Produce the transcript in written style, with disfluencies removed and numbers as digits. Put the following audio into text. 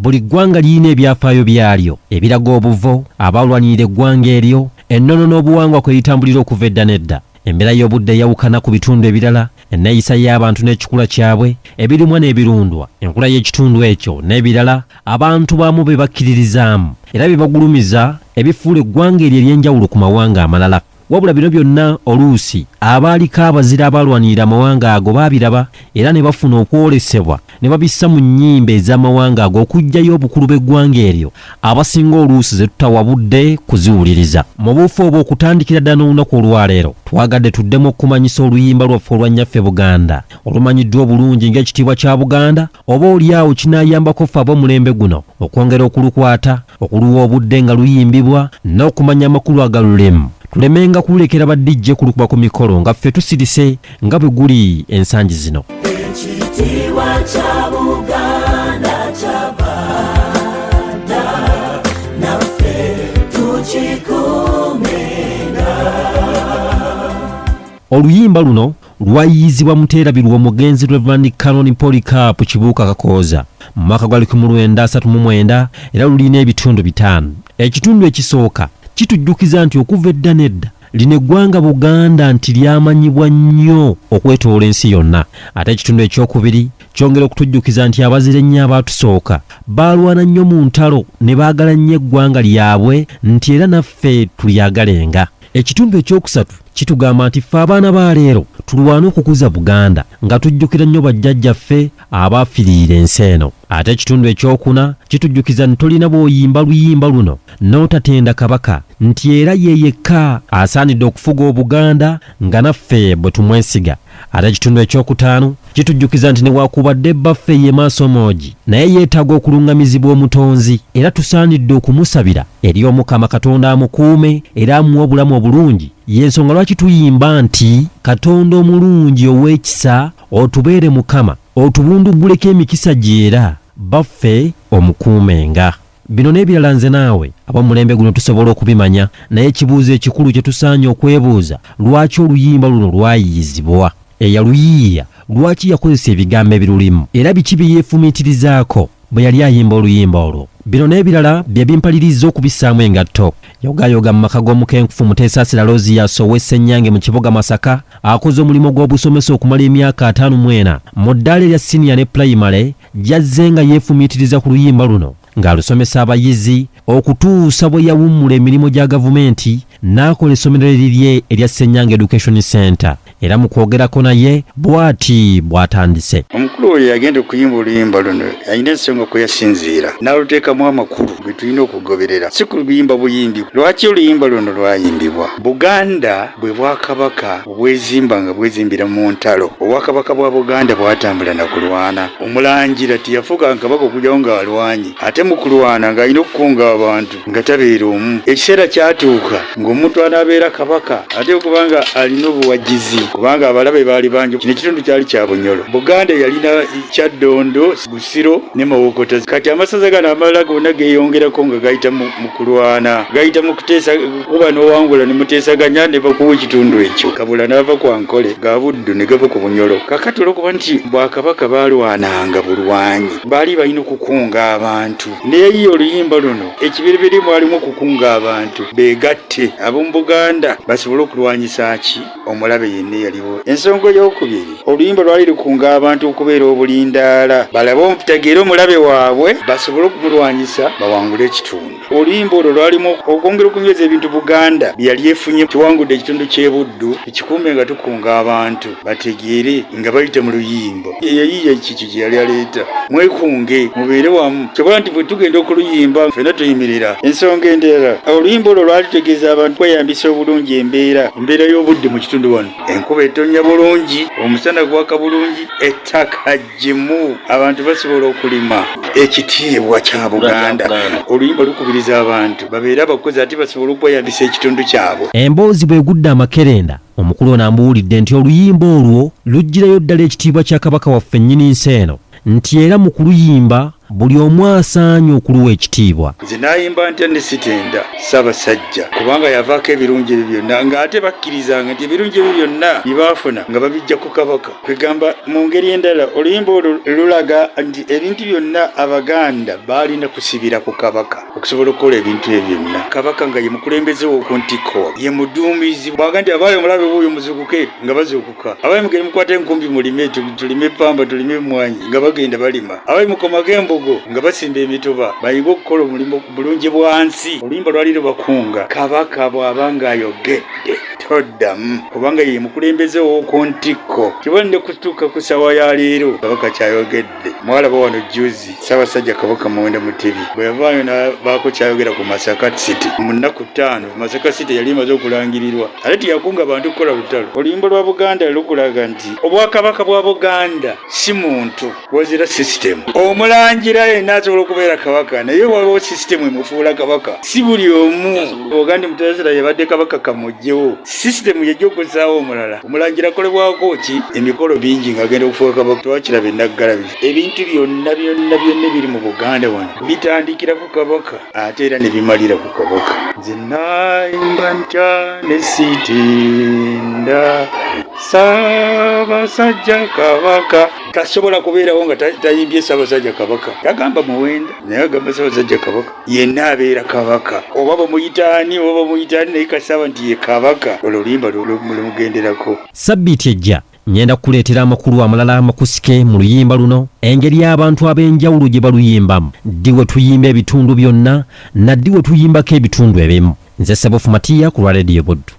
Buli ggwanga lirina ebyafaayo byalyo ebiraga obuvo, abaalwanirira eggwanga eryo, ennono n'obuwangwa kwe litambulira okuva edda n'edda. Embeera y'obudde eyawukana ku bitundu ebirala, enneeyisa y'abantu n'ekikula kyabwe, ebirimwa n'ebirundwa, enkula y'ekitundu ekyo n'ebirala abantu baamu bye bakkiririzaamu era bye bagulumiza ebifuula eggwanga eryo ery'enjawulo ku mawanga amalala. Wabula bino byonna oluusi abaaliko abazira abaalwanirira amawanga ago baabiraba era ne bafuna okwolesebwa ne babissa mu nnyimba ez'amawanga ago okuggyayo obukulu bw'eggwanga eryo abasinga oluusi ze tutawa budde kuziwuliriza. Mu buufu obwo okutandikira ddala n'olunaku olwaleero twagadde tuddemu okukumanyisa oluyimba lwaffe olwa Nnyaffe Buganda olumanyiddwa obulungi ng'Ekitiibwa kya Buganda oba olyawo kinaayambako ffe ab'omulembe guno okwongera okulukwata, okuluwa obudde nga luyimbibwa n'okumanya amakulu agalulimu tulemenga kululekera ba DJ kulukuba ku mikolo nga ffe tusirise nga bwe guli ensangi zino. Ekitiibwa kya Buganda kyava dda, naffe tukikuumenga. Oluyimba luno lwayiyizibwa muteerabirwa omugenzi Rev. Canon Polycarp Kibuuka Kakooza mu mwaka gwa 1939 era lulina ebitundu bitaano. Ekitundu ekisooka kitujjukiza nti okuva edda n'edda lino eggwanga Buganda nti lyamanyibwa nnyo okwetoloola ensi yonna. Ate ekitundu ekyokubiri kyongera okutujjukiza nti abazira ennyo abaatusooka baalwana nnyo mu ntalo ne baagala nnyo eggwanga lyabwe nti era naffe tulyagalenga. Ekitundu ekyokusatu kitugamba nti ffe abaana ba leero tulwane okukuza Buganda nga tujjukira nnyo bajjajjaffe abaafiriira ensi eno. Ate ekitundu ekyokuna kitujjukiza nti tolina bw'oyimba luyimba luno n'otatenda Kabaka nti era ye yekka asaanidde okufuga Obuganda nga naffe bwe tumwesiga. Ate ekitundu ekyokutaano kitujjukiza nti newakubadde bbaffe ye Maasomoogi naye yeetaaga okulungamizibwa Omutonzi era tusaanidde okumusabira eri Omukama Katonda amukuume era amuwe obulamu obulungi. Y'ensonga lwaki tuyimba nti Katonda omulungi ow'ekisa otubeere Mukama otubundugguleko emikisa gye era bbaffe omukuumenga. Bino n'ebirala nze naawe ab'omulembe guno tusobola okubimanya, naye ekibuuzo ekikulu kye tusaanye okwebuuza, lwaki oluyimba luno lwayiyizibwa? Eyaluyiiya lwaki yakozesa ebigambo ebirulimu? Era biki bye yeefumiitirizaako bwe yali ayimba oluyimba olwo? Bino n'ebirala bye bimpalirizza okubissaamu engatto. Yogaayoga mu maka g'omukenkufu Muteesaasira Alozius ow'e Ssenyange mu kibuga Masaka, akoze omulimu gw'obusomesa okumala emyaka 54 mu ddaala erya siniya ne pulayimale gy'azze nga yeefumiitiriza ku luyimba luno ng'alusomesa abayizi okutuusa bwe yawummula emirimu gya gavumenti n'akola essomero erirye erya Ssenyange Education Centre era mu kwogerako naye bw'ati bw'atandise. Omukulu oyo yagenda okuyimba oluyimba luno alina ensonga kwe yasinziira n'aluteekamu amakulu ge tulina okugoberera, si kuluyimba buyimbi. Lwaki oluyimba luno lwayimbibwa? Buganda bwe bwakabaka obwezimba nga bwezimbira mu ntalo. Obwakabaka bwa Buganda bwatambula na kulwana. Omulangira teyafuuka kabaka okugyawo ng'alwanye, ate mu kulwana ng'alina okukunga abantu nga tabeera omu. Ekiseera kyatuuka ng'omuntu anaabeera kabaka ate okubanga alina obuwagizi, kubanga abalabe baali bangi. Kino ekitundu kyali kya Bunyoro. Buganda yalina Kyaddondo, Busiro ne Mawokota. Kati amasaza gano amalala gonna geeyongerako nga gayita mu kulwana, gayita mu kuteesa, kuba n'owangula ne muteesaganya ne bakuwa ekitundu ekyo. Kabula n'ava ku Ankole, ga Buddu ne gava ku Bunyoro. Kaakati olw'okuba nti bwakabaka baalwananga bulwanyi, baali balina okukunga abantu. Neyayiiya oluyimba luno, ekibereberye mwalimu okukunga abantu beegatte ab'omu Buganda basobole okulwanyisa ki? Omulabe yenna eyaliwo. Ensonga ey'okubiri, oluyimba lwali lukunga abantu okubeera obulindaala balabe omutegeere omulabe waabwe basobole okumulwanyisa bawangule ekitundu. Oluyimba olwo lwalimu okwongera okunyweza ebintu Buganda bye yali efunye. Tuwangudde ekitundu ky'e Buddu, tukikuume nga tukunga abantu bategeere nga bayita mu luyimba. Eyayiiya kiki kye yali aleeta? Mwekunge, mubeere wamu. Kyobola nti bwe tugenda okuluyimba ffenna tuyimirira. Ensonga endala, oluyimba olwo lwali lutegeeza abantu kweyambisa obulungi embeera, embeera y'obudde mu kitundu wano. Enkuba etonnya bulungi, omusana gwaka bulungi, ettaka ggimu, abantu basobola okulima. Ekitiibwa kya Buganda. Oluyimba lukubiriza abantu babeere abakozi ate basobole okweyambisa ekitundu kyabwe. Emboozi bw'egudde amakerenda, omukulu ono ambuulidde nti oluyimba olwo luggyirayo ddala ekitiibwa kya Kabaka waffe nnyini nsi eno nti era mu kuluyimba buli omu asaanye okuluwa ekitiibwa. Nze naayimba ntya ne sitenda Ssaabasajja kubanga yavaako ebirungi ebyo byonna, ng'ate bakkirizanga nti ebirungi ebyo byonna bye baafuna nga babiggya ku Kabaka. Kwegamba mu ngeri endala oluyimba olwo lulaga nti ebintu byonna Abaganda baalina kusibira ku Kabaka okusobola okukola ebintu ebyo byonna. Kabaka nga ye mukulembeze w'oku ntikko, ye muduumizi. Bw'agamba nti abaaye omulabe wuuyo muzuukuke, nga bazuukuka. Abaaye mugende mukwate enkumbi mulime, tulime ppamba, tulime emmwanyi, nga bagenda balima. Abaaye mukomage embugo, nga basimba emituba, bayige okukola omulimu ku bulungi bwa nsi. Oluyimba lwali lubakunga. Kabaka bw'aba ng'ayogedde toddamu, kubanga ye mukulembeze ow'oku ntikko. Kiba ne kutuuka ku ssaawa ya leero Kabaka ky'ayogedde. Mwalaba wano jjuuzi Ssaabasajja Kabaka Muwenda Mutebi bwe yavaayo n'abaako ky'ayogera ku Masaka City. Mu nnaku ttaano Masaka City yali emaze okulangirirwa. Ate teyakunga bantu kukola lutalo. Oluyimba lwa Buganda lukulaga nti Obwakabaka bwa Buganda si muntu. Wazira sisitemu. Omulangira yenna asobola okubeera kabaka, naye waliwo sisitemu emufuula kabaka. Si buli omu oga nti Mutesasira yabadde kabaka kamugyewo. Sisitemu yejja okuzzaawo omulala. Omulangira akolebwako ki? Emikolo mingi ng'agenda okufuuka kabaka. Twakiraba e Naggalabi. Ebintu byonna byonna byonna ebiri mu Buganda wano bitandikira ku kabaka ate era ne bimalira ku kabaka. Nze nayimba ntya ne sitenda Ssaabasajja Kabaka. Tasobola kubeerawo nga tayimbye Ssaabasajja Kabaka. Tagamba Muwenda naye agamba Ssaabasajja Kabaka. Yenna abeera Kabaka, oba bamuyita ani oba bamuyita ani, naye kasaba nti ye Kabaka, olwo oluyimba lumugenderako. Ssabbiiti ejja ngenda kukuleetera amakulu amalala amakusike mu luyimba luno, engeri abantu ab'enjawulo gye baluyimbamu, ddi we tuyimba ebitundu byonna na ddi we tuyimbako ebitundu ebimu. Nze Ssebufu Matiya ku lwa Leediyo Buddu.